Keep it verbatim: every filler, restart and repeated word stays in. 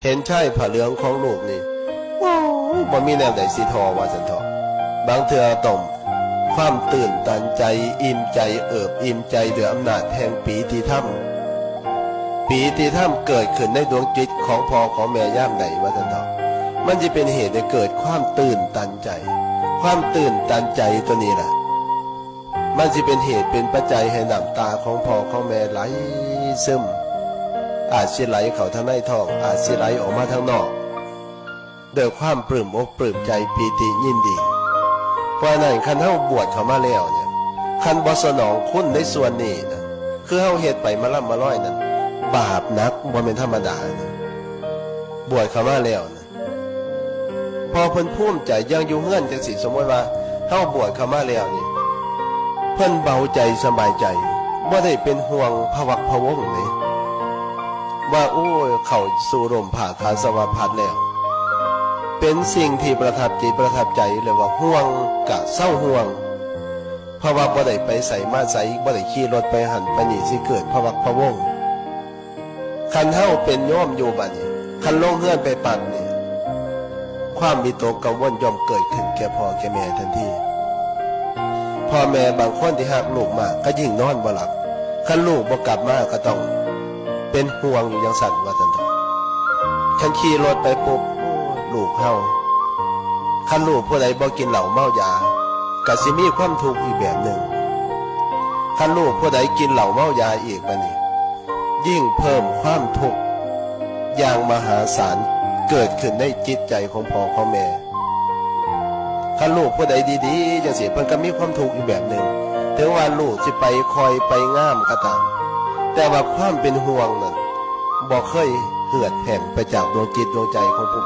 เห็นชายผ้าเหลืองของลูกนี่ โอ้ บ่มีแนวใดสิทอว่าซั่นเถาะ บางเทื่อต้องความตื่นตันใจ อิ่มใจ เอิบอิ่มใจด้วยอำนาจแห่งปีติธรรม ปีติธรรมเกิดขึ้นในดวงจิตของพ่อของแม่ยามใดว่าซั่นเถาะ มันสิเป็นเหตุให้เกิดความตื่นตันใจ ความตื่นตันใจตัวนี้แหละ มันสิเป็นเหตุเป็นปัจจัยให้น้ำตาของพ่อของแม่ไหลซึม อาจสิไหลเข้าทางในท้อง อาจสิไหลออกมาทางนอก ด้วยความปลื้มอกปลื้มใจปีติยินดี เพราะฉะนั้นคันเฮาบวชเข้ามาแล้วเนี่ย คันบ่สนองคุณในส่วนนี้นะ คือเฮาเฮ็ดไปมาล่ำมาลอยนั่น บาปหนักบ่แม่นธรรมดานะ บวชเข้ามาแล้วนะ พอเพิ่นภูมิใจ อย่างอยู่เฮือนจังซี่ สมมุติว่าเฮาบวชเข้ามาแล้วนี่ เพิ่นเบาใจสบายใจ บ่ได้เป็นห่วงพะวักพะวงเลย ว่า โอ้ย เข้าสู่ร่มผ้าขาวสวาพัดแล้ว เป็นสิ่งที่ประทับจิตประทับใจเลยว่าห่วงกะเซาห่วง เพราะว่าบ่ได้ไปไสมาไส บ่ได้ขี่รถไปหั่นไปนี่ สิเกิดพะวักพะวง คันเฮาเป็นโยมอยู่บัดนี้ คันลงเฮือนไปปั๊บนี่ ความวิตกกังวลย่อมเกิดขึ้นแก่พ่อแก่แม่ทันที พ่อแม่บางคนที่ฮักลูกมากก็ยิ่งนอนบ่หลับ คันลูกบ่กลับมาก็ต้องเป็นห่วงอยู่จั่งซั้นว่าซั่นเถาะ คันขี่รถไปปุ๊บ โอ้ย ลูกเฮา คันลูกผู้ใดบ่กินเหล้าเมายา ก็สิมีความทุกข์อีกแบบหนึ่ง คันลูกผู้ใดกินเหล้าเมายาอีกบัดนี้ ยิ่งเพิ่มความทุกข์อย่างมหาศาลเกิดขึ้นในจิตใจของพ่อของแม่ คันลูกผู้ใดดีๆจังซี่ เพิ่นก็มีความทุกข์อีกแบบหนึ่ง ถึงว่าลูกสิไปค่อยไปงามก็ตาม แต่ว่าความเป็นห่วงนั่นบ่เคยเหือดแห้งไปจากดวงจิตดวงใจของผู้